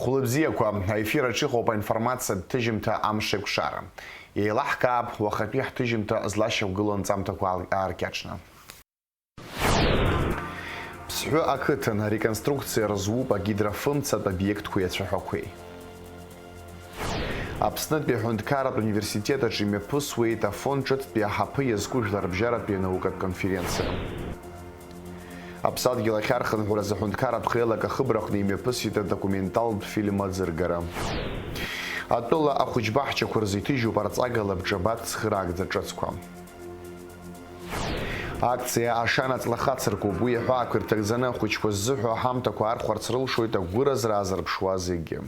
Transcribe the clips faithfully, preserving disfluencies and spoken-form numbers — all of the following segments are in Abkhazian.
Хәлыбзиақәа, аефир аҿы иҟоуп аинформациатә ҭыжьымҭа Амшеикәшара. Еилаҳкаап уахатәи ҳҭыжьымҭа злашьақәгылоу анҵамҭақәа аал-, ааркьаҿны. Ԥсҳәы ақыҭан ареконструкциа рызуп агидрофымцатә обиектқәеи ацәаҳәақәеи. Аԥснытәи аҳәынҭқарратә университет аҿы имҩаԥысуеит Афон ҿыцтәи аҳаԥы иазку жәларбжьаратәи анаукатә конференциа. Аԥсадгьыл ахьархынҳәуа азы аҳәынҭқарратә хеилак ахыбраҟны имҩаԥысит адокументалтә фильм аӡыргара. Атәыла ахәыҷбаҳчақәа рзы иҭыжьуп арҵага лабҿаба цхыраагӡа ҿыцқәа. Акциа ашанаҵла хацыркуп. Уи аҳәаақәа ирҭагӡаны ахәыҷқәа ззыҳәо аҳамҭақәа архәарц рылшоит агәыразра аазырԥшуа зегьы.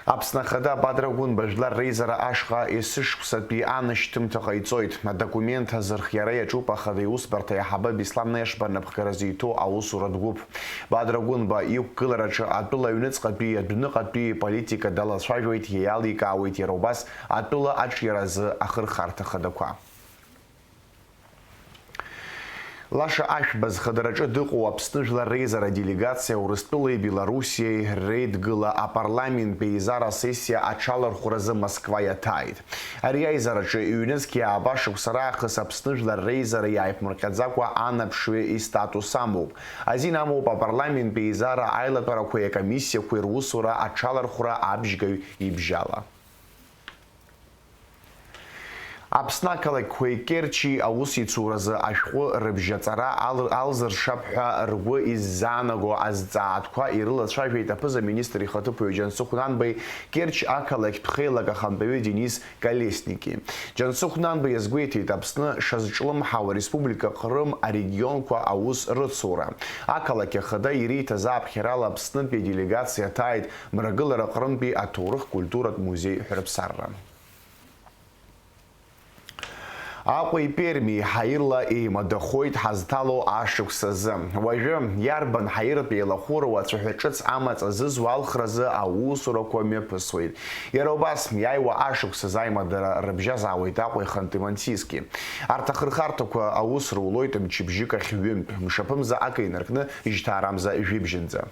Аԥсны Ахада Бадра Гәынба жәлар реизара ашҟа есышықәсатәи анашьҭымҭа ҟаиҵоит. Адокумент азырхиара иаҿуп Ахада иусбарҭа аиҳабы Беслан Нешба напхгара зиҭо аусуратә гәыԥ. Бадра Гәынба иқәгылараҿы атәыла аҩныҵҟатәи адәныҟатәи политика далацәажәоит, иеиликаауеит иара убас атәыла аҿиаразы ахырхарҭа хадақәа. Лаша Ашәба зхадараҿы дыҟоу Аԥсны Жәлар Реизара аделегациа Урыстәылеи Белоруссиеи реидгыла апарламенттә еизара асессиа аҽалархәразы Москва иаҭааит. Ари аизараҿы ҩнызқь ааба шықәса раахыс Аԥсны Жәлар Реизара иааиԥмырҟьаӡакәа анаԥшҩы истатус амоуп. Азин амоуп апарламенттә еизара аилатәарақәеи акомиссиақәеи русура аҽалархәра абжьгаҩ ибжьала. Аԥсны ақалақьқәеи Керчи аусеицуразы ашәҟәы рыбжьаҵара ал-, алзыршап ҳәа ргәы иззаанаго азҵаатәқәа ирылацәажәеит аԥыза-министр ихаҭыԥуаҩ Џьансыхә Нанбеи Керчь ақалақьтә хеилак ахантәаҩы Денис Колесники. Џьансыхә Нанбеи иазгәеиҭеит Аԥсны шазҿлымҳау ареспублика Ҟрым арегионқәа аус рыцура. Ақалақь ахада ириҭаз ааԥхьарала Аԥснытәи аделегациа ҭааит Мрагылара Ҟрымтәи аҭоурых-культуратә музеи ҳәырԥсарра. Аҟәеи Перми ҳаирла еимадахоит ҳазҭало ашықәс азы. Уажәы, иарбан ҳаиртә еилахәыроу ацәаҳәа ҿыц амаҵ азызуа алхразы аусурақәа мҩаԥысуеит. Иара убас, иааиуа ашықәс азы аимадара рыбжьазаауеит Аҟәеи Ханты-Мансийски. Арҭ ахырхарҭақәа аус рулоит мчыбжьык ахь ҩынтә, мшаԥымза акы инаркны, жьҭаарамза жәибжьынӡа.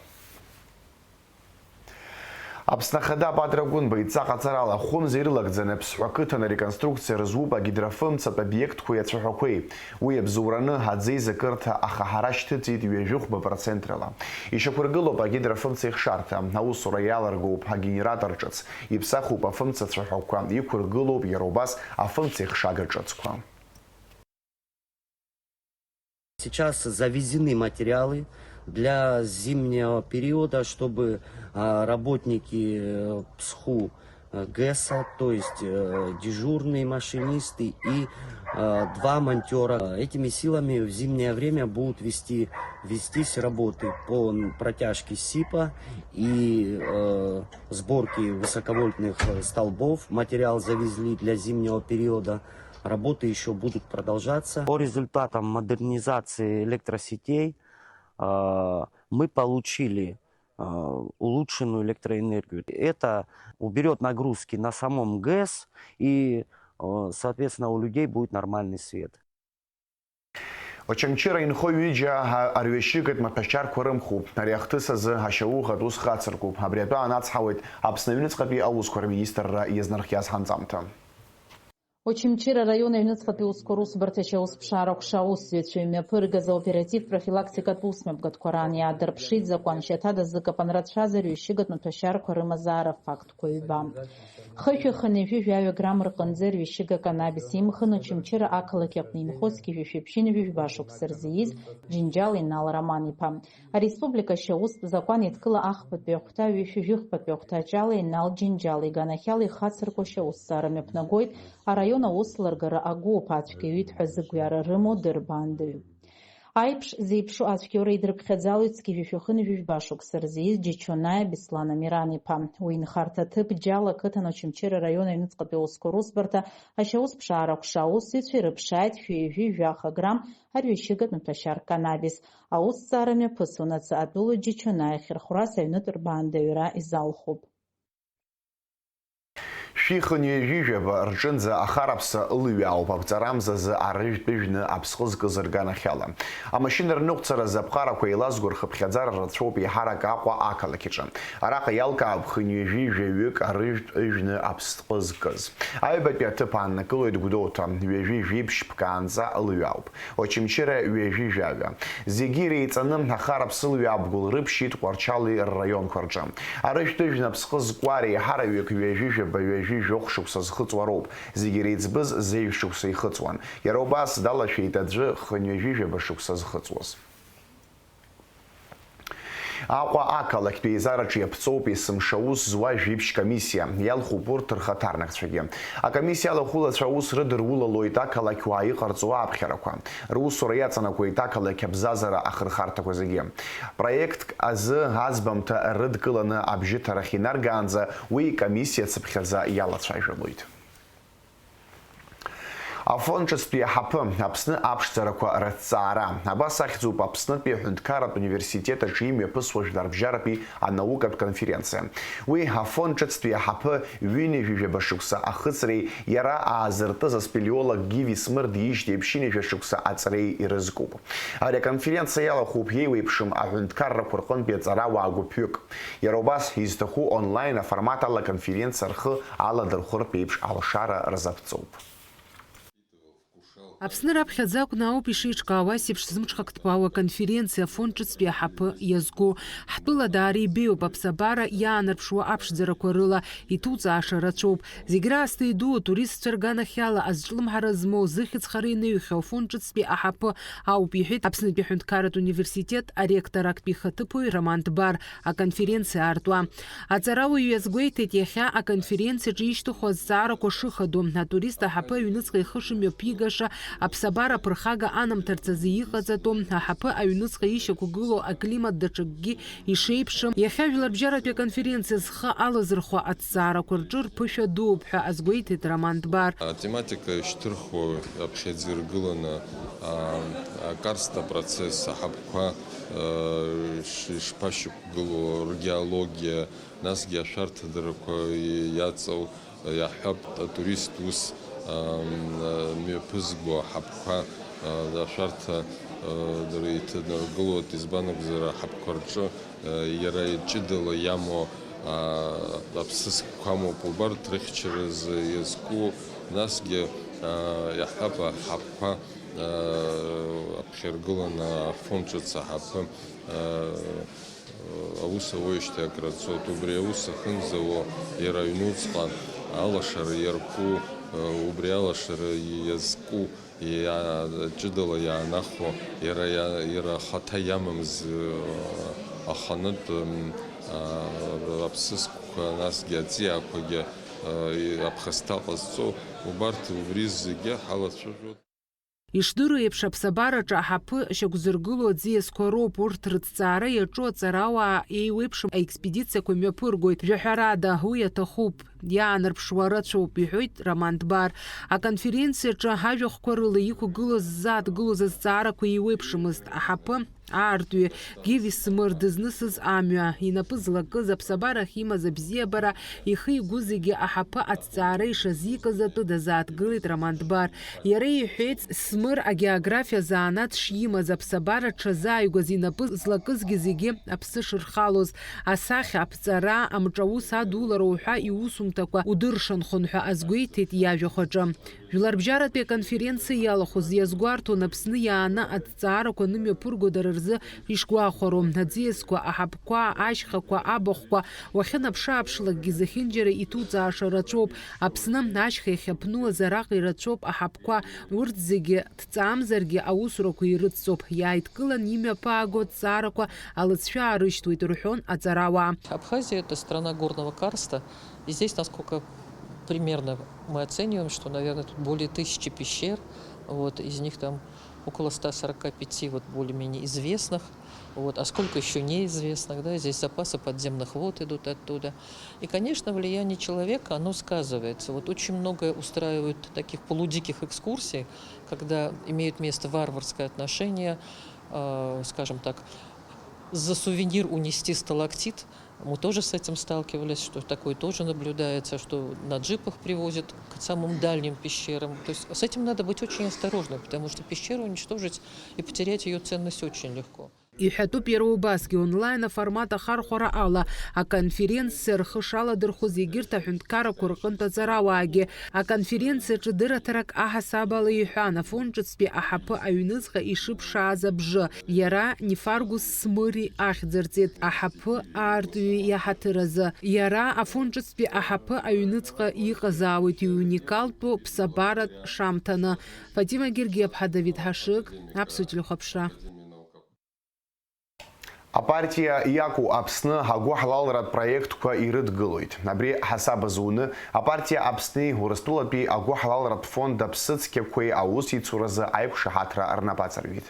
Аԥсны Ахада Бадра Гәынба идҵа ҟаҵарала, хәымз ирылагӡаны Аԥсҳәа қыҭан ареконструкциа рызуп агидрофымцатә обиектқәеи ацәаҳәақәеи. Уи абзоураны аӡы еизакырҭа ахаҳара шьҭыҵит ҩажәихәба процентрала. Ишьақәыргылоуп агидрофымца ихшарҭа, аусура иаларгоуп агенератор ҿыц, иԥсахуп афымца цәаҳәақәа, иқәыргылоуп иара убас афымца ихшага ҿыцқәа. Сейчас завезены материалы для зимнего периода, чтобы, а, работники, э, ПСХУ, э, ГЭСа, то есть, э, дежурные машинисты и, э, два монтёра. Этими силами в зимнее время будут вести, вестись работы по н-, протяжке СИПа и, э, сборке высоковольтных, э, столбов. Материал завезли для зимнего периода. Работы ещё будут продолжаться. По результатам модернизации электросетей, а, мы получили, а, улучшенную электроэнергию. Это уберёт нагрузки на самом ГЭС и, а, соответственно, у людей будет нормальный свет. Очамчыра инхо ҩыџьа а-, арҩашьыгатә маҭәашьарқәа рымхуп. Ари ахҭыс азы ашьаухатә ус хацыркуп. Абри атәы анацҳауеит Аԥсны аҩныҵҟатәи аусқәа рминистрра иазнархиаз ҳанҵамҭа. Очамчыра араион аҩныҵҟатәи аусқәа русбарҭа ашьаусԥшаара ҟәша аусзуҩцәа имҩаԥыргаз аоператив-профилактикатә усмҩаԥгатәқәа раан иаадырԥшит закәан шьаҭада зыкапан рацәаз арҩашьыгатә маҭәашьарқәа рымазаара фактқәа ҩба. Хышәи хынҩажәи жәаҩа грамм рҟынӡа арҩашьыга канабис имхын Очамчыра ақалақь аҟны инхо зқьи жәшәи ԥшьынҩажәи жәаба шықәса рзы ииз Џьынџьал Инал Роман-иԥа. Ареспублика ашьаустә закәан еидкыла ахԥатәи ахәҭа, ҩышәи жәыхԥатәи ахәҭаҷ ала Инал Џьынџьал иганахьала ихацырку ашьаусҭҵаара мҩаԥнагоит араион аусеилыргара агәыԥ, ацәгьа иҩит ҳәа зыгәҩара рымоу дырбаандаҩуп. Аиԥш зеиԥшу ацәгьоура идырԥхьаӡалоит зқьи жәшәи хынҩажәи жәба шықәса рзы ииз Џьычонаиа Беслан Амиран-иԥа. Уи инхарҭа аҭыԥ Џьал ақыҭан Очамчыра араион аҩныҵҟатәи аусқәа русбарҭа ашьаусԥшаара ҟәша аусзуҩцәа ирыԥшааит шәи ҩажәи жәаха грамм арҩашьыгатә маҭәашьар канабис. Аусҭҵаара мҩаԥысуанаҵы атәыла Џьычонаиа ахьырхәрас аҩнытә рбаандаҩра изалхуп. Шәи хынҩажәи жәаба рҿынӡа ахараԥса ылҩаауп, абҵарамзазы арыжәтә ыжәны аԥсҟы зкыз рганахьала. Амашьына рныҟәцаразы аԥҟарақәа еилазго рхыԥхьаӡара рацәоуп еиҳарак Аҟәа ақалақь аҿы. Араҟа иалкаауп хынҩажәи жәаҩык арыжәтә ыжәны аԥсҟы зкыз. Аҩбатәи аҭыԥ ааннакылоит Гәдоуҭа, ҩажәи жәиԥшь ԥкаанӡа ылҩаауп. Очамчыра ҩажәи жәаҩа. Зегьы иреиҵаны ахараԥса ылҩа абгәыл рыԥшьеит Тҟәарчали рраионқәа рҿы. Арыжәтә ыжәны аԥсҟы зкуа реиҳараҩык ҩажәи жәаба, ҩажәи жәохә шықәса зхыҵуа роуп. Зегьы иреиҵбыз зеижә шықәса ихыҵуан. Иара убас далашәеит аӡәы хынҩажәи жәаба шықәса зхыҵуаз. Аҟәа ақалақьтә еизараҿы иаԥҵоуп есымша аус зуа жәиԥшь комиссиа, иалхуп урҭ рхаҭарнакцәагьы. Акомиссиа алахәылацәа аус рыдырулалоит ақалақьуаа иҟарҵо аԥхьарақәа. Русура иаҵанакуеит ақалақь абзазара ахырхарҭақәа зегьы. Проектк азы аӡбамҭа рыдкыланы абжьыҭарахь инаргаанӡа уи комиссиа цыԥхьаӡа иалацәажәалоит. Афон ҿыцтәи аҳаԥы, Аԥсны аԥшӡарақәа рыҭҵаара. Абас ахьӡуп Аԥснытәи аҳәынҭқарратә университет аҿы имҩаԥысуа жәларбжьаратәи анаукатә конференциа. Уи Афон ҿыцтәи аҳаԥы ҩынҩажәижәаба шықәса ахыҵреи иара аазыртыз аспелеолог Гиви Смыр диижьҭеи ԥшьынҩажәа шықәса аҵреи ирызкуп. Ари аконференциа иалахәуп иеиуеиԥшым аҳәынҭқаррақәа рҟынтәи аҵарауаа гәыԥҩык. Иара убас, изҭаху онлайн аформат ала аконференциа рхы аладырхәыртә еиԥш алшара рзаԥҵоуп. Аԥсны раԥхьаӡа акәны ауп ишеиҿкаауа ас еиԥш зымҽхак ҭбаау аконференциа Афон ҿыцтәи аҳаԥы иазку. Ҳтәыла даара ибеиоуп, аԥсабара иаанарԥшуа аԥшӡарақәа рыла иҭуҵааша рацәоуп. Зегь раасҭа иду атуристцәа рганахьала азҿлымҳара змоу, зыхьӡ хара инаҩхьоу Афон ҿыцтәи аҳаԥы ауп, иҳәеит Аԥснытәи аҳәынҭқарратә университет аректор актәи ихаҭыԥуаҩ Роман Дбар аконференциа аартуа. Аҵарауаҩ иазгәеиҭеит, иахьа аконференциаҿы ишьҭыху азҵаарақәа шыхадоу, атурист аҳаԥы аҩныҵҟа ихы шымҩаԥигаша, аԥсабара аԥырхага анамҭарц азы иҟаҵатәу, аҳаԥы аҩныҵҟа ишьақәгылоу аклимат даҽакгьы ишеиԥшым, иахьа жәларбжьаратәи аконференциа зхы алазырхәо аҭҵаарақәа рҿы рԥышәа дууп ҳәа азгәеиҭеит Роман Дбар. Атематика ишьҭырхуа аԥхьаӡа иргыланы, а, акарсҭа процесс, аҳаԥқәа, а, ш-, ишԥашьақәгылоу, ргеологиа, насгьы ашәарҭадарақәа иаҵоу, иаҳҳәап, атурист ус, ам, мҩаԥызго аҳаԥқәа, а, ашәарҭа, а, дара иҭанаргылоит, избан акәзар, аҳаԥқәа рҿы, а, иара ҷыдала иамоу, а, аԥсыӡқәа амоуп, убарҭ рыхьчаразы иазку, насгьы, а, иаҳҳәап, аҳаԥқәа, а, аԥхьаргыланы Афон ҿыц аҳаԥы, а, аус ауеижьҭеи акрацоит. Убри аус ахьынӡауа иара аҩнуҵҟа алашара иарку, убри алашара иазку, иа-, ҷыдала иаанахәо, иара иа-, иара ахаҭа иамамз, аханытә, м, а, аԥсыӡқәа, насгьы аҵиаақәагьы, а, и-, аԥхасҭа ҟазҵо, убарҭ убри зегьы ҳалацәажәоит. Ишдыру еиԥш, аԥсабараҿы аҳаԥы шьақәзыргылоу аӡиасқәа роуп, урҭ рыҭҵаара иаҿу аҵарауаа еиуеиԥшым аекспедициақәа мҩаԥыргоит. Жәаҳәарада, уи аҭахуп, иаанарԥшуа рацәоуп, иҳәоит Роман Дбар. Аконференциаҿы ажәахәқәа рыла иқәгылоз ззааҭгылоз азҵаарақәа еиуеиԥшымызт, аҳаԥы аартҩы Гиви Смыр дызнысыз амҩа, инапы злакыз, аԥсабарахь имаз абзиабара, ихы-игәы зегьы аҳаԥы аҭҵаара ишазикыз атәы дазааҭгылеит Роман Дбар. Иара иҳәеит, Смыр агеографиа занааҭ шимаз, аԥсабара дшазааигәаз, инапы злакызгьы зегьы аԥсы шырхалоз, асахьа, аԥҵара, амҿаус адулара уҳәа иусумҭақәа удыршанхон ҳәа азгәеиҭеит иажәахә аҿы. Жәларбжьаратәи аконференциа иалахәыз иазгәарҭон Аԥсны иааны аҭҵаарақәа анымҩаԥырго дара рзы ишгәахәароу, аӡиасқәа, аҳаԥқәа, ашьхақәа, абахәқәа, уахьынаԥшы-ааԥшлакгьы зехьынџьара иҭуҵааша рацәоуп. Аԥсны ашьха иахьаԥнуаз араҟа ирацәоуп аҳаԥқәа, урҭ зегьы ҭҵаамзаргьы аусурақәа ирыдҵоуп, иааидкылан имҩаԥааго аҭҵаарақәа алыҵшәа аарышьҭуеит, рҳәон аҵарауаа. Абхазия — это страна горного карста. И здесь, насколько примерно мы оцениваем, что, наверное, тут более тысячи пещер, вот, из них там около ста сорока пяти вот более-менее известных, вот, а сколько ещё неизвестных, да, здесь запасы подземных вод идут оттуда. И, конечно, влияние человека, оно сказывается. Вот очень многое устраивают таких полудиких экскурсий, когда имеют место варварское отношение, э, скажем так, за сувенир унести сталактит, Мы тоже с этим сталкивались, что такое тоже наблюдается, что на джипах привозят к самым дальним пещерам. То есть с этим надо быть очень осторожным, потому что пещеру уничтожить и потерять ее ценность очень легко. Иҳәатәуп иара убасгьы онлайн аформат ахархәара ала аконференциа рхы шаладырхәыз егьырҭ аҳәынҭқаррақәа рҟынтә аҵарауаагьы. Аконференциаҿы дырраҭарак аҳасабала иҳәан, Афон ҿыцтәи аҳаԥы аҩныҵҟа ишыԥшааз абжы. Иара Нефаргус Смыри ахьӡырҵеит, аҳаԥы аартҩы иаҳаҭыр азы. Иара Афон ҿыцтәи аҳаԥы аҩныҵҟа иҟазаауеит иуникалтәу ԥсабаратә шамҭаны. Фатима Гергиаԥҳа, Давид Ҳашыг, Аԥсуа телехәаԥшра. Апартиа иаку Аԥсны агәыҳалалратә проектқәа ирыдгылоит. Абри ҳасаба зуны, апартиа Аԥсни Урыстәылатәи агәыҳалалратә фонд аԥсыцқьақәеи аусеицуразы аиқәшаҳаҭра рнапы аҵарҩит.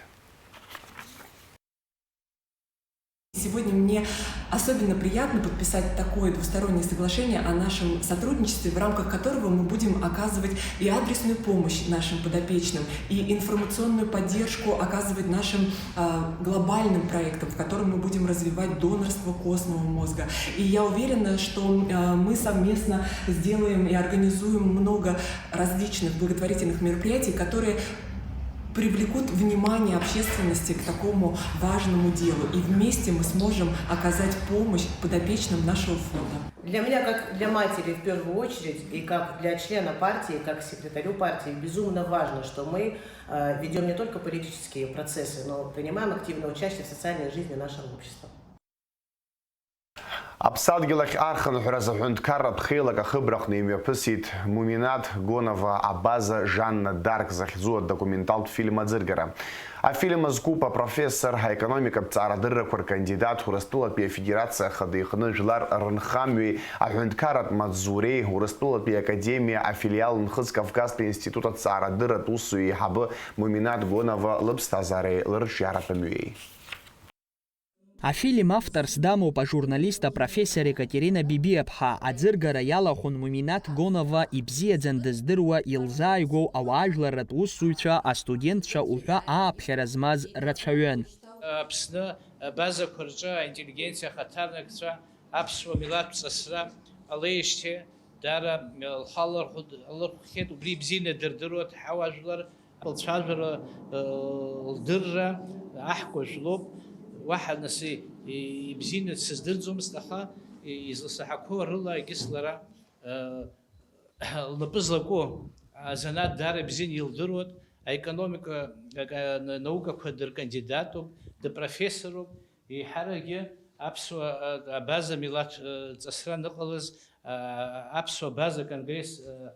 Сегодня мне особенно приятно подписать такое двустороннее соглашение о нашем сотрудничестве, в рамках которого мы будем оказывать и адресную помощь нашим подопечным, и информационную поддержку оказывать нашим, а, глобальным проектам, в котором мы будем развивать донорство костного мозга. И я уверена, что, а, мы совместно сделаем и организуем много различных благотворительных мероприятий, которые привлекут внимание общественности к такому важному делу, и вместе мы сможем оказать помощь подопечным нашего фонда. Для меня, как для матери в первую очередь, и как для члена партии, как секретарю партии, безумно важно, что мы, э, ведём не только политические процессы, но принимаем активное участие в социальной жизни нашего общества. Аԥсадгьыл ахь архынҳәразы аҳәынҭқарратә хеилак ахыбраҟны имҩаԥысит Муминаҭ Гонова абаза Жанна Дарк захьӡу адокументалтә фильм аӡыргара. Афильм азкуп апрофессор, аекономикатә ҵаарадыррақәа ркандидат, Урыстәылатәи Афедерациа Ахада иҟны жәлар рынхамҩеи аҳәынҭқарратә маҵзуреи, Урыстәылатәи Академиа афилиал Нхыҵ Кавказтәи аинститут аҭҵаарадырратә усзуҩы еиҳабы Муминаҭ Гонова лыԥсҭазаареи лырҿиаратә мҩеи. Афильм авторс дамоуп ажурналист апрофессор Екатерина Бибиаԥҳа, аӡыргара иалахәын Муминаҭ Гонова ибзиаӡан дыздыруа илзааигәоу ауаажәларратә усзуҩцәа, астудентцәа уҳәа ааԥхьара змаз рацәаҩын. Аԥсны абазақәа рҿы аинтеллигенциа ахаҭарнакцәа аԥсуа милаҭтә ҵысра ҟалеижьҭеи даара лхы алархәхьеит, убри ибзианы дырдыруа дҳауаажәлар. Лцәажәара, э, лдырра аҳкәажә лоуп. Уаҳа нас и-, и-, ибзианы дсыздырӡомызт, аха и-, изласаҳақәоу рыла егьыс лара, э, лнапы злаку азанааҭ даара ибзианы илдыруан. Аекономика, ак-, а-, наукақәа дыркандидатуп, дыпрофессоруп. Еиҳаракгьы аԥсуа, а-, абаза милаҭ, э, ҵысра аныҟалаз, а-, аԥсуа абаза конгресс, э,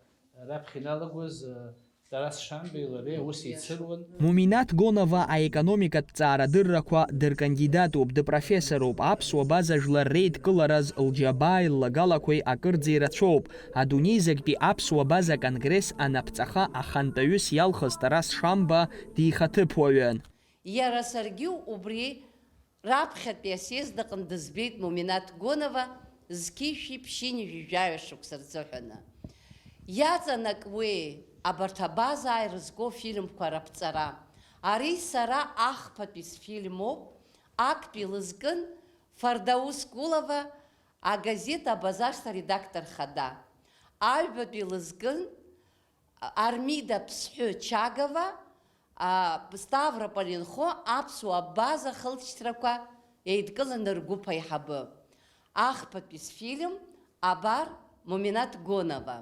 раԥхьа иналагоз, э, Тарас Шамбеи лареи аус еицыруан. Муминаҭ Гонова аекономикатә ҵаарадыррақәа дыркандидатуп, дыпрофессоруп, аԥсуа база жәлар реидкылараз лџьабааи ллагалақәеи акырӡа ирацәоуп. Адунеи зегьтәи аԥсуа база конгресс анапҵаха ахантәаҩыс иалхыз Тарас Шамба дихаҭыԥуаҩын. Иара саргьы убри Раԥхьатәи асъезд аҟны дызбеит Муминаҭ Гонова зқьи шәи ԥшьынҩажәи жәаҩа шықәса рзыҳәаны. Иаҵанакуеи абарҭ абаза ааира зго афильмқәа раԥҵара? Ари сара ахԥатәи сфильмоуп, актәи лызкын Фардаус Гулова, агазеҭ Абазашҭа аредактор хада. Аҩбатәи лызкын Армида Ԥсҳәы Чагова, а, Ставрополь инхо аԥсуа база хылҵшьҭрақәа еидкыланы ргәыԥ аиҳабы. Ахԥатәи сфильм, абар, Муминаҭ Гонова.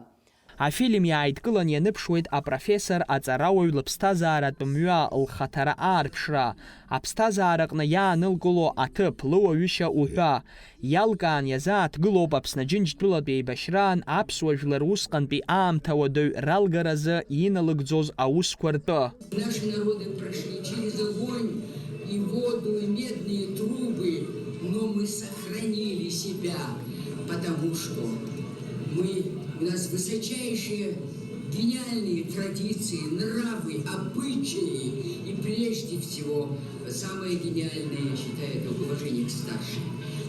Афильм иааидкылан ианыԥшуеит апрофессор аҵарауаҩ лыԥсҭазааратә мҩа лхаҭара аарԥшра, аԥсҭазаараҟны иаанылкыло аҭыԥ, лыуаҩышьа уҳәа. Иалкаан иазааҭгылоуп Аԥсны Џьынџьтәылатә еибашьраан аԥсуа жәлар усҟантәи аамҭа уадаҩ ралгаразы иналыгӡоз аусқәа ртәы. Наши народы прошли через огонь и воду, и медные трубы, но мы сохранили себя, потому что мы, у нас высочайшие гениальные традиции, нравы, обычаи и прежде всего Самое гениальное, я считаю, это уважение к старшим.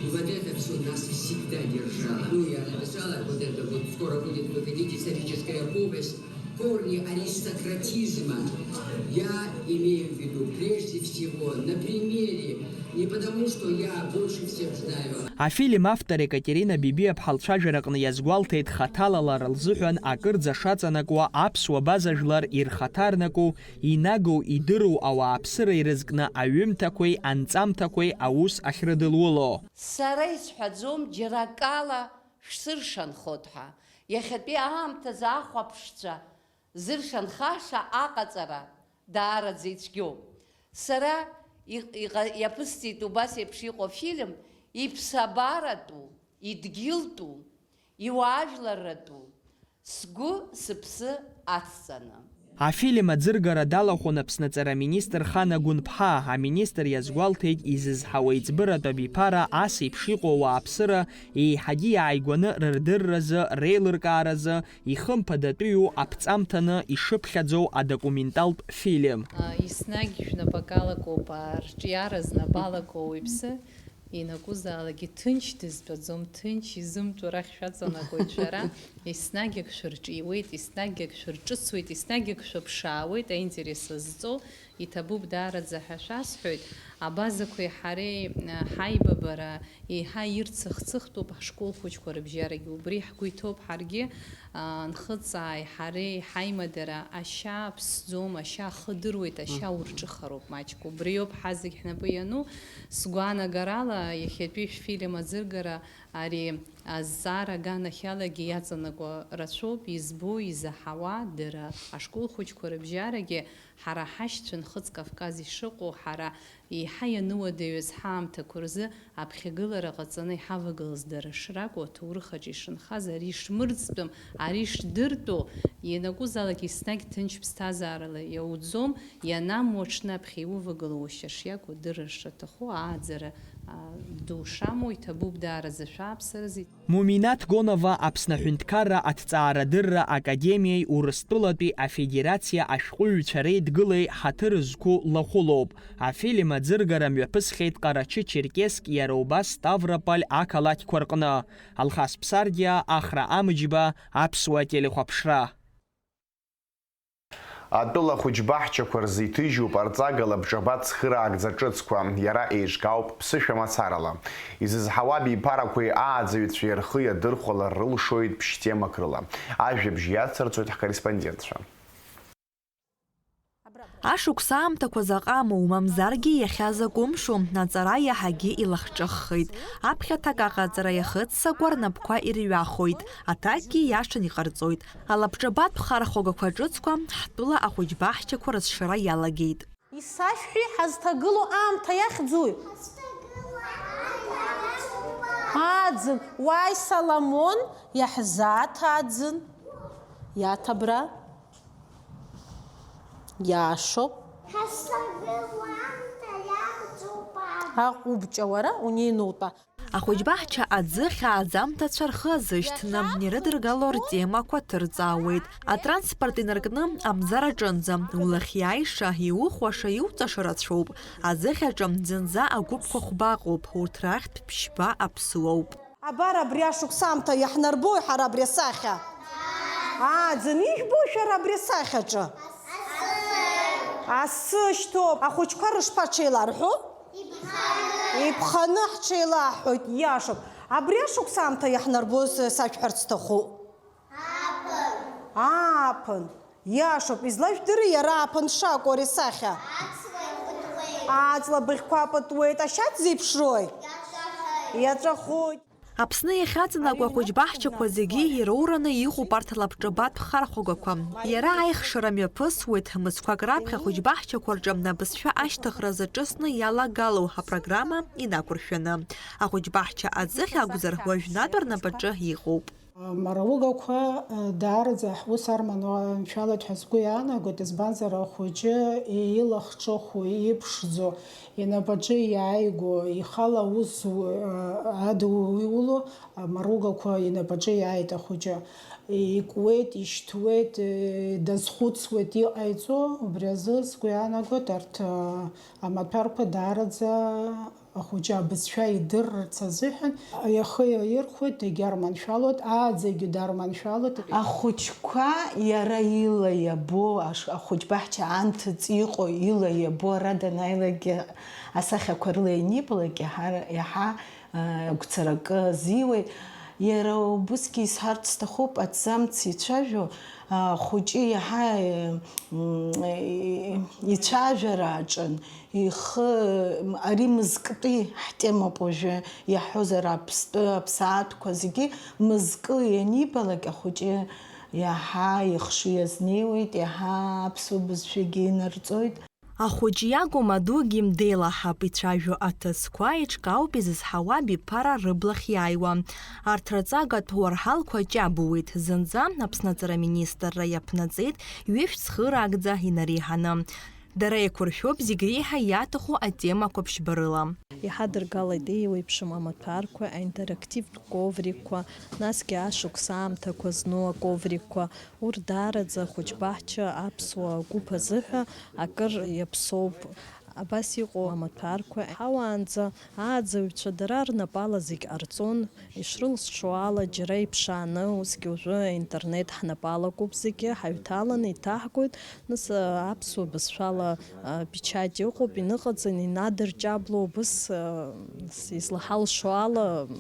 И вот это всё нас всегда держало. Ну, я написала, вот это вот скоро будет выходить историческая повесть «Корни аристократизма». Я имею в виду, прежде всего, на примере не Потому что я больше всех знаю. Афильм автор Екатерина Бибиаԥҳа лцәажәараҟны иазгәалҭеит, хаҭалалара лзыҳәан акырӡа шаҵанакуа аԥсуа база жәлар ирхаҭарнаку, инагоу, идыру ауааԥсыра ирызкны аҩымҭақәеи анҵамҭақәеи аус ахьрыдылуло. Сара исҳәаӡом, џьара акала шәсыршанхот ҳәа. Иахьатәи аамҭазы ахәаԥшцәа зыршанхаша аҟаҵара даараӡа ицәгьоуп. Сара иҟ-, иҟа-, иаԥысҵеит убас еиԥш иҟоу афильм иԥсабаратәу, идгьылтәу, иуаажәларратәу, сгәы-сыԥсы ацҵаны. Афильм аӡыргара далахәын Аԥсны аҵара министр Хана Гәынԥҳа. Аминистр иазгәалҭеит, изызҳауа иӡбыратә абиԥара ас еиԥш иҟоу ауааԥсыра еиҳагьы иааигәаны рырдырразы, реилыркааразы, ихымԥадатәиу аԥҵамҭаны ишыԥхьаӡоу адокументалтә фильм. Еснагь шәнапы акалакоуп, арҿиара знапы алакоу иԥсы, ианакәызаалакгьы ҭынч дызтәаӡом, ҭынч изымтәо рахь шәаҵанакуеит шәара. Еснагь ак шәырҿиуеит, еснагь ак шәырҿыцуеит, еснагь ак шәыԥшаауеит, аинтерес азҵо, иҭабуп даараӡа ҳәа шәасҳәоит. Абазақәеи ҳареи, а, ҳаибабара еиҳа ирцыхцыхтәуп, ҳашкол хәыҷқәа рыбжьарагьы убри ҳгәы иҭоуп ҳаргьы. Нхыҵааи ҳареи ҳаимадара ашьа ԥсӡом, ашьа ахы дыруеит, ашьа урҿыхароуп маҷк. Убриоуп ҳазегь ҳнапы иану. Сгәаанагарала, иахьатәи шәфильм аӡыргара ари азҵаара аганахьалагьы иаҵанакуа рацәоуп, избо, изаҳауа, дара ашкол хәыҷқәа рыбжьарагьы ҳара ҳашьцәа Нхыҵ Кавказ ишыҟоу, ҳара еиҳа иануадаҩыз ҳаамҭақәа рзы аԥхьагылара ҟаҵаны иҳавагылаз дара шракәу, аҭоурых аҿы ишынхаз, ари шмырӡтәым, ари шдыртәу, ианакәызаалак еснагь ҭынч ԥсҭазаарала иауӡом, ианамуа аҽны аԥхьа иувагылоушьа шиакәу адырра шаҭаху, ааӡара, а, ду шамоу иҭабуп даараӡа шәааԥсаразы. Муминаҭ Гонова Аԥсны аҳәынҭқарра аҭҵаарадырра академиеи Урыстәылатәи афедерациа ашәҟәыҩҩцәа реидгылеи ҳаҭыр зқәу лахәылоуп. Афильм аӡыргара мҩаԥысхьеит Ҟарачы-Черкесск, иара убас Ставрополь ақалақьқәа рҟны. Алхас Ԥсардиа, Ахра Амыџьба, Аԥсуа телехәаԥшра. Атәыла ахәыҷбаҳчақәа рзы иҭыжьуп арҵага лабҿаба цхыраагӡа ҿыцқәа. Иара еиҿкаауп ԥсышәа мацарала. Изызҳауа абиԥарақәеи ааӡаҩцәеи рхы иадырхәалар рылшоит ԥшь-темак рыла. Ажәабжь иацырҵоит ҳкорреспондентцәа. Ашықәс аамҭақәа заҟа амоу, мамзаргьы иахьа закәымшу, аҵара иаҳагьы илахҿыххеит. Аԥхьаҭак аҟаҵара иахыццакуа рнапқәа ирҩахоит, аҭакгьы иашан иҟарҵоит. Алабҿабатә хархәагақәа ҿыцқәа ҳтәыла ахәыҷбаҳчақәа рызшара иалагеит. Исашәҳәи, ҳазҭагылоу аамҭа иахьӡуи? Аӡын, уааи, Соломон, иаҳзааҭ аӡын. Иаҭ абра. Иашоуп. Ҳазҭагылоу аамҭа иахьӡуп аӡын. Аҟәыбҷа уара унеины утәа. Ахәыҷбаҳча аӡы хьааӡамҭацәа рхы азышьҭны, ирыдыргало ртемақәа ҭырҵаауеит. Атранспорт инаркны амзар аҿынӡа, улахь иааиша, иухәаша, иуҵаша рацәоуп. Аӡыхь аҿы зынӡа агәыԥқәа хәба ыҟоуп, урҭ рахьтә ԥшьба аԥсуоуп. Абар абри ашықәс аамҭа иаҳнарбои ҳара абри асахьа? Ааӡын, ижәбои шәара абри асахьаҿы? Асы шьҭоуп. Ахәыҷқәа рышԥаҽеиларҳәо? Иԥханы ҳҽеилаҳҳәоит, иашоуп. Абри ашықәс аамҭа иаҳнарбоз сашәҳәарц сҭахуп. Ааԥын. Ааԥын. Иашоуп, излажәдыри иара ааԥын шакәу ари асахьа? Аҵла быӷьқәа пытуеит, ашьац зеиԥшрои? Иаҵәахеит. Иаҵәахоит. Аԥсны иахьаҵанакуа ахәыҷбаҳчақәа зегьы ироураны иҟоуп арҭ алабҿабатә хархәагақәа. Иара аихшара мҩаԥысуеит, мызқәак раԥхьа ахәыҷбаҳчақәа рҿы абызшәа ашьҭыхра зыҿысны иалагалоу апрограмма инақәыршәаны. Ахәыҷбаҳча аӡыхь акәзар, уажәнатә рнапаҿы иҟоуп. Амараугақәа даараӡа ҳус армануа аншәалеит ҳәа сгәы иаанагоит, избанзар, ахәыҷы илахҿыху, иԥшӡо, инапаҿы иааиго, ихала аус адуло амаругақәа инапаҿы иааит ахәыҷы. Икуеит, ишьҭуеит, дазхәыцуеит, иҟаиҵо, убри азы сгәы иаанагоит, арҭ амаҭәарқәа даараӡа Ахәыҷы абызшәа идырырц азыҳәан ихы иаирхәоит, дагьарманшәалоит, ааӡагьы дарманшәалоит. Ахәыҷқәа иара ила иабо, аш-, ахәыҷбаҳча анҭыҵ иҟоу ила иабо ара данааилакгьы асахьақәа рыла ианибалак, иаҳа, иаҳа, э, гәцаракы азиуеит. Иара убысгьы исҳәарц сҭахуп, аҭӡамц ицәажәо, а, ахәыҷы иаҳа, э, м, э, ицәажәара аҿын. Ихы, ари мызктәи ҳтемоуп уажәы иаҳҳәозар, аԥстәы, аԥсаатәқәа зегьы мызкы ианибалак, ахәыҷы иаҳа ихшыҩ азнеиуеит, иаҳа аԥсуа бызшәагьы инарҵоит. Ахәыҷы иакәым, адугьы деилаҳап, ицәажәо аҭыӡқәа еиҿкаауп изызҳауа абиԥара рыблахь иааиуа. Арҭ рҵагатә уарҳалқәа ҷабуеит. Зынӡа Аԥсны аҵара министрра иаԥнаҵеит ҩышә цхыраагӡа инареиҳаны. Дара еиқәыршәоуп зегь реиҳа иаҭаху атемақәа ԥшьбарыла. Иҳадыргалеит еиуеиԥшым амаҭәарқәа, аинтерактивтә коврикқәа, насгьы ашықәс аамҭақәа зну аковрикқәа. Урҭ даараӡа ахәыҷбаҳча аԥсуа гәыԥ азыҳәа акыр иаԥсоуп. Абас иҟоу амаҭәарқәа ҳауаанӡа ааӡаҩцәа дара рнапала зегь ҟарҵон. Ишрылшо ала, џьара иԥшааны, усгьы уажәы аинтернет ҳнапы алакуп зегьы, ҳаҩҭаланы иҭаҳгоит, нас, а, аԥсуа бызшәала, а, печать ыҟоуп, иныҟаҵаны инадырҷабло, убыс, а, с-, излаҳалшо ала, м,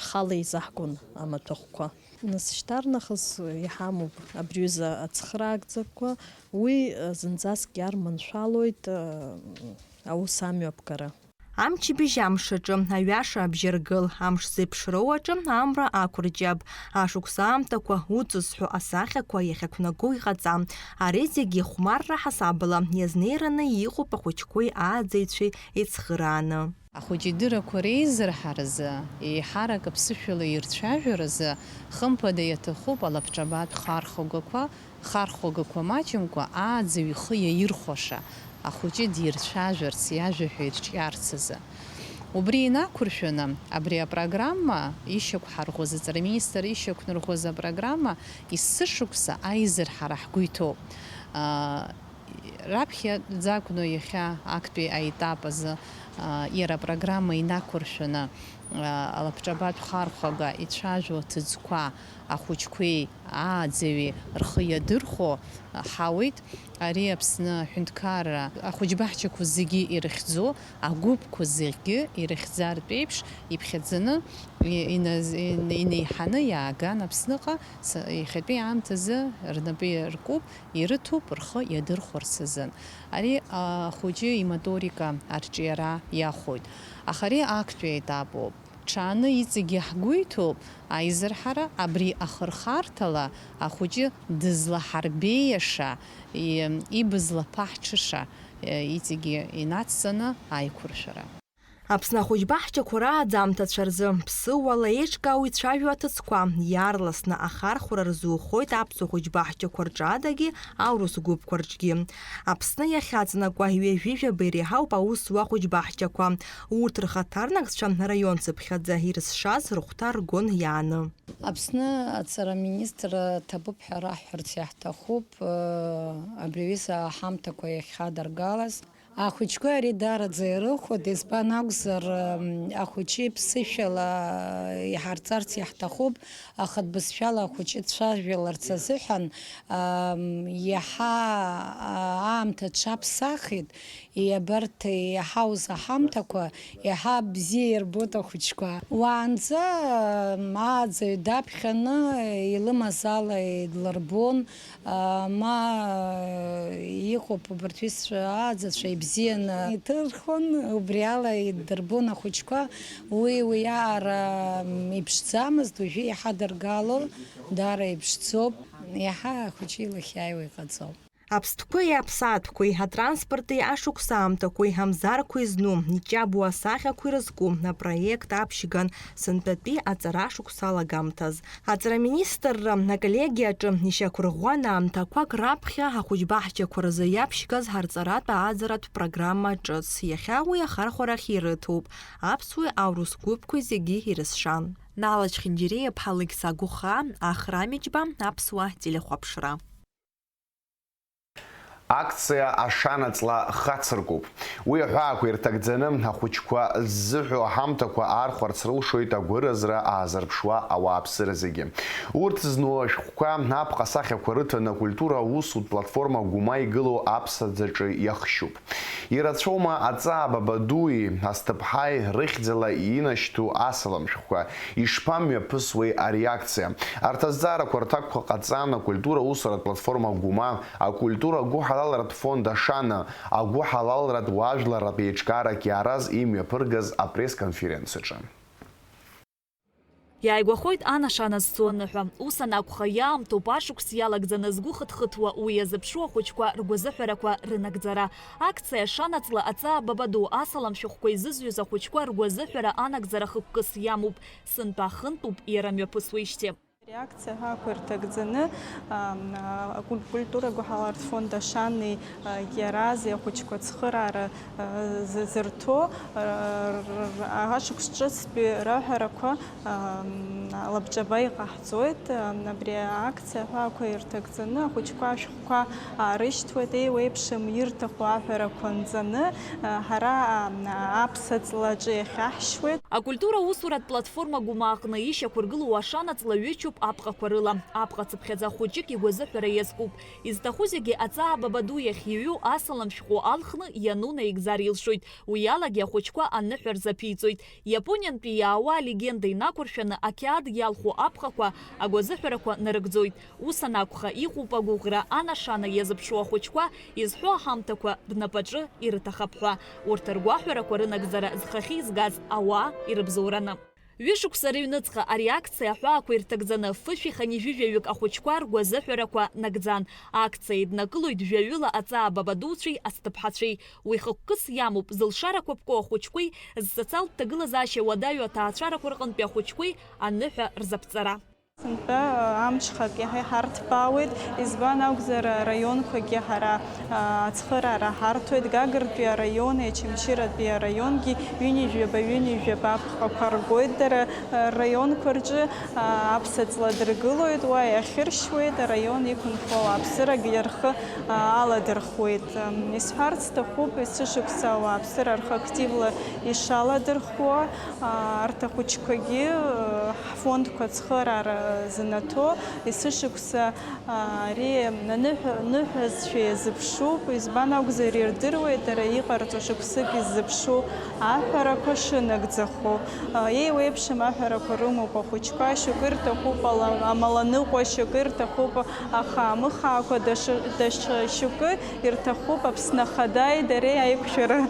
ҳхала еизаҳгон амаҭәахәқәа. Нас шьҭарнахыс иҳамоуп абри аҩыза ацхыраагӡақәа, уи, а, зынӡаск иарманшәалоит, а, аус амҩаԥгара. Амчыбжь амшаҿы, аҩаша абжьаргыл, амш зеиԥшроу аҿы амра ақәырҷаб, ашықәс аамҭақәа, уҵысҳәо асахьақәа иахьақәнаго иҟаҵа, ари зегьы ихәмарра ҳасабала иазнеираны иҟоуп ахәыҷқәеи ааӡаҩцәеи еицхырааны. Ахәыҷы идыррақәа реизырҳаразы, еиҳарак аԥсышәала ирцәажәаразы, хымԥада иаҭахуп алабҿабатә хархәагақәа, хархәагақәа маҷымкәа ааӡаҩ ихы иаирхәаша, ахәыҷы дирцәажәарц, иажәа ҳәа ирҿиарц азы. Убри инақәыршәаны, абри апрограмма ишьақәҳарӷәӷәаз, аҵара министр ишьақәнарӷәӷәаз апрограмма есышықәса аизырҳара ҳгәы иҭоуп. Аа, раԥхьаӡа акәны иахьа актәи аетап азы, аа, иара апрограмма инақәыршәаны, аа, алабҿабатә хархәага ицәажәо аҭыӡқәа ахәыҷқәеи ааӡаҩи рхы иадырхәо ҳауеит. Ари Аԥсны аҳәынҭқарра ахәыҷбаҳчақәа зегьы ирыхьӡо, агәыԥқәа зегьы ирыхьӡартә еиԥш иԥхьаӡаны, и-, иназ-, ин-, инеиҳаны иааган Аԥсныҟа, с-, иахьатәи аамҭазы рнапы иаркуп, ирыҭоуп рхы иадырхәарц азын. Ари ахәыҷы имоторика арҿиара иахәоит. Аха ари актәи аетапоуп. Ҽааны иҵегьы ҳгәы иҭоуп аизырҳара, абри ахырхарҭала ахәыҷы дызлаҳарбеиаша, и-, ибызлаԥаҳҽыша, е, иҵегьы инацҵаны аиқәыршәара. Аԥсны ахәыҷбаҳчақәа рааӡамҭацәа рзы ԥсыуала еиҿкаау ицәажәо аҭыӡқәа, иаарласны ахархәара рзухоит аԥсуа хәыҷбаҳчақәа рҿы адагьы аурыс гәыԥқәа рҿгьы. Аԥсны иахьаҵанакуа ҩажәижәаба иреиҳауп аус зуа ахәыҷбаҳчақәа. Урҭ рхаҭарнакцәа раион цыԥхьаӡа ирызшаз рыхәҭа ргон иааны. Аԥсны аҵара министр ҭабуп ҳәа раҳҳәарц иаҳҭахуп, э, абри аҩыза аҳамҭақәа иахьҳадыргалаз. Ахәыҷқәа ари даараӡа ирыхәоит, избан акәзар, м, ахәыҷы иԥсышәала иҳарҵарц иаҳҭахуп, ахатә бызшәала ахәыҷы дцәажәаларц азыҳәан, ам, иаҳа, а, аамҭа ҽаԥсахит, и-, абарҭ иаҳауз аҳамҭақәа иаҳа бзиа ирбоит ахәыҷқәа. Уаанӡа, м, ааӡаҩ даԥхьаны илымаз ала идлырбон, ма иҟоуп убарҭ ҩызцәа ааӡацәа ибзианы иҭырхон, убри ала иддырбон ахәыҷқәа, уи уиаара иԥшӡамызт, уажәы иҳадыргало даара иԥшӡоуп, иаҳа ахәыҷы илахь иааиуа иҟаҵоуп. Аԥстәқәеи аԥсаатәқәеи, атранспорти ашықәс аамҭақәеи, амзарқәеи зну, иҷабу асахьақәеи рызку апроект аԥшьган сынтәатәи аҵара шықәса алагамҭаз. Аҵара министрра аколлегиаҿы ишьақәырӷәӷәан аамҭақәак раԥхьа ахәыҷбаҳчақәа рзы иаԥшьгаз ҳарҵаратә ааӡаратә программа ҿыц, иахьа уи ахархәарахь ирыҭоуп, аԥсуеи аурыс гәыԥқәеи зегьы ирызшан. Нала Чхинџьириа-иԥҳа Алықьса Гәыхаа, Ахра Амиџьба, Аԥсуа телехәаԥшра. Акциа ашанаҵла хацыркуп. Уи аҳәаақәа ирҭагӡаны ахәыҷқәа ззыҳәо аҳамҭақәа аархәарц рылшоит агәыразра аазырԥшуа ауааԥсыра зегьы. Урҭ зну ашәҟәқәа апҟа сахьақәа рыҭаны акультура аусутә платформа Гәыма игылоу аԥсаӡаҿы иахшьуп. Ирацәоума Аҵаа Бабадуи Асҭыԥҳаи рыхьӡала инашьҭу асалам шәҟәқәа? Ишԥамҩаԥысуеи ари акциа? Арҭ азҵаарақәа рҭакқәа ҟаҵан акультура аусуратә платформа Гәыма, акультура агәыҳалалратә фонд Ашана, агәыҳалалратә уаажәларратә еиҿкаарак Иаараз имҩаԥыргаз апресс-конференциаҿы. Иааигәахоит анашана зцу аныҳәа. Ус анакәха, иаамҭоуп ашықәс иалагӡаны згәы хыҭхыҭуа уи иазыԥшу ахәыҷқәа ргәазыҳәарақәа рынагӡара. Акциа шанаҵла Аҵаа Бабаду асалам шәҟәқәа изызҩыз ахәыҷқәа ргәазыҳәара анагӡара хықәкыс иамоуп, сынтәа хынтәуп иара мҩаԥысуеижьҭеи. Реакциа ҳәа ақәирҭагӡаны, ам, а, акуль-, культура гәыҳалартә фонд Ашани, а, Иарази ахәыҷқәа ацхыраара, а, зы-, зырҭо, а, р-, р-, ашықәс ҿыцтәи раҳәарақәа, ам, лабҿаба иҟаҳҵоит. Ам, абри акциа ҳәа ақәирҭагӡаны ахәыҷқәа ашәҟәқәа аарышьҭуеит, еиуеиԥшым ирҭаху аҳәарақәа нҵаны, а, ҳара, ам, аԥсаҵлаҿы иахьаҳшьуеит. Акультура усуратә платформа Гәыма аҟны ишьақәыргылоу ашанаҵла ҩычоуп апҟақәа рыла. Апҟа цыԥхьаӡа хәыҷык игәазыҳәара иазкуп. Изҭаху зегьы Аҵаа Бабаду иахь иҩу асалам шәҟәы алхны иану наигӡар илшоит. Уи алагьы ахәыҷқәа аныҳәа рзаԥиҵоит. Иапониантәи иаауа алегенда инақәыршәаны ақьаад иалху апҟақәа агәазыҳәарақәа нарыгӡоит. Ус анакәха, иҟоуп агәыӷра анашана иазыԥшу ахәыҷқәа изҳәо аҳамҭақәа рнапаҿы ирыҭахап ҳәа. Урҭ ргәаҳәарақәа рынагӡара зхахьы изгаз ауаа ирыбзоураны. Ҩышықәса рыҩныҵҟа ари акциа аҳәаақәа ирҭагӡаны фышәи хынҩажәи жәаҩык ахәыҷқәа ргәазыҳәарақәа нагӡан. Акциа еиднакылоит жәаҩыла Аҵаа Бабадуцәеи Асҭыԥҳацәеи. Уи хықәкыс иамоуп зылшарақәа ԥку ахәыҷқәеи, зсоциалтә ҭагылазаашьа уадаҩу аҭаацәарақәа рҟынтәи ахәыҷқәеи аныҳәа рзаԥҵара. Сынтәа, а, амҽхак иаҳа иҳарҭбаауеит, избан акәзар, араионқәагьы ҳара, а, ацхыраара ҳарҭоит, Гагратәи араиони Очамчыратәи араионгьы ҩынҩажәаба, ҩынҩажәаба апҟақәа ргоит дара, а, раионқәа рҿы, а, аԥсаҵла дыргылоит, уа иахьыршьуеит, араион иқәынхо ауааԥсырагьы рхы, а, аладырхуеит. Ам, исҳәарц сҭахуп, есышықәса ауааԥсыра рхы активла ишаладырхуа, а, арҭ ахәыҷқәагьы, а, ҳфондқәа ацхыраара занаҭо, есышықәса, а, ари аныҳәа-, ныҳәазшәа иазыԥшуп, избан акәзар, ирдыруеит дара иҟарҵо шықәсык иззыԥшу аҳәарақәа шынагӡахо. А, еиуеиԥшым аҳәарақәа рымоуп ахәыҷқәа, шьоукы ирҭахуп ала-, амаланыҟәа, шьоукы ирҭахуп ахаамыхаақәа, даша-, даҽа шьоукы ирҭахуп Аԥсны Ахадеи дареи аиқәшәара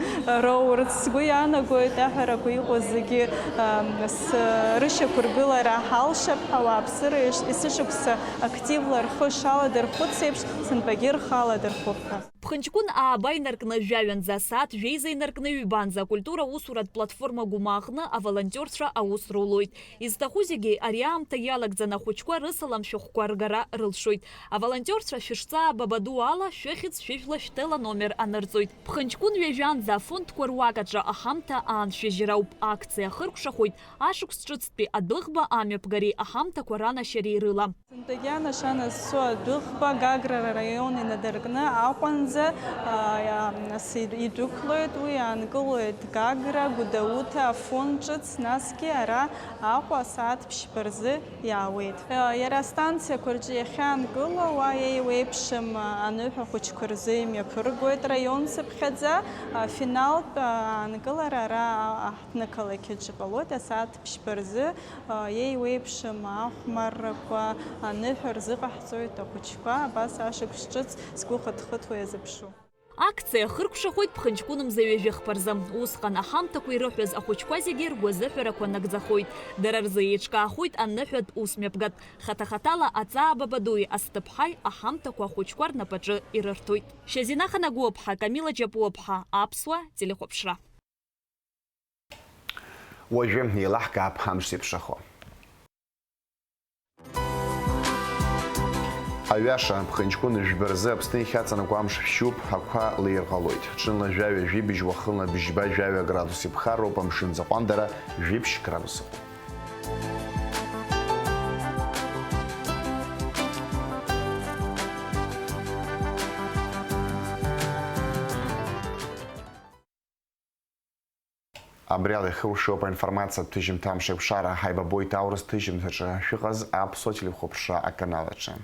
роурц. Сгәы иаанагоит, аҳәарақәа иҟоу зегьы, ам, с-, рышьақәыргылара ҳалшап ҳәа, ауааԥсыра еш-, есышықәса активла рхы шаладырхәыц еиԥш, сынтәагьы рхы аладырхәып ҳәа. Ԥхынҷкәын ааба инаркны жәаҩанӡа, асааҭ жәеиза инаркны ҩбанӡа акультура усуратә платформа Гәыма аҟны аволонтиорцәа аус рулоит. Изҭаху зегьы ари аамҭа иалагӡаны ахәыҷқәа рысалам шәҟәқәа ргара рылшоит. Аволонтиорцәа шәышҵаа Бабаду ала шәыхьӡ шәыжәла шәтеланомер анырҵоит. Ԥхынҷкәын ҩажәанӡа афондқәа руак аҿы аҳамҭа ааншәыжьра ауп. Акциа ахыркәшахоит ашықәс ҿыцтәи адәыӷба амҩаԥгареи аҳамҭақәа ранашьареи рыла. Сынтәагьы анашана зцу адәыӷба Гагра раион инадыркны Аҟәанӡа, а, нас ид-, идәықәлоит, уи аанкылоит Гагра, Гәдоуҭа, Афон ҿыц, насгьы ара Аҟәа асааҭ ԥшьба рзы иаауеит. Иара астанциақәа рҿы иахьаанкыло, уа еиуеиԥшым аныҳәа хәыҷқәа рзы имҩаԥыргоит раион цыԥхьаӡа. Афиналтә аанкылара ара аҳҭнықалақь аҿы ҟалоит асааҭ ԥшьба рзы. Еиуеиԥшым ахәмаррақәа аныҳәа рзыҟаҳҵоит ахәыҷқәа, абас ашықәс ҿыц згәы хыҭхыҭуа иазыԥшу. Акциа ахыркәшахоит ԥхынҷкәын мза ҩажәи хԥа рзы. Усҟан аҳамҭақәа ирыҳәаз ахәыҷқәа зегьы ргәазыҳәарақәа нагӡахоит. Дара рзы еиҿкаахоит аныҳәатә усмҩаԥгатә. Хаҭа-хаҭала Аҵаа Бабадуи Асҭыԥҳаи аҳамҭақәа ахәыҷқәа рнапаҿы ирырҭоит. Шьазина Ханагәыаԥҳа, Камила Џьапуаԥҳа, Аԥсуа телехәаԥшра. Уажәы еилаҳкаап амш зеиԥшрахо. Аҩаша, ԥхынҷкәын жәба рзы Аԥсны иахьаҵанакуа амш шәшьуп, ақәа леирҟалоит. Ҽынла жәаҩа жәибжь, уахынла бжьба жәаҩа градус иԥхарроуп, амшын аӡы аҟәандара жәиԥшь градусуп. Абри ала ихыркәшоуп аинформациатә ҭыжьымҭа Амшеиқәшара. Ҳаибабоит аурыс ҭыжьымҭаҿы шәыҟаз аԥсуа телехәаԥшра аканал аҿы.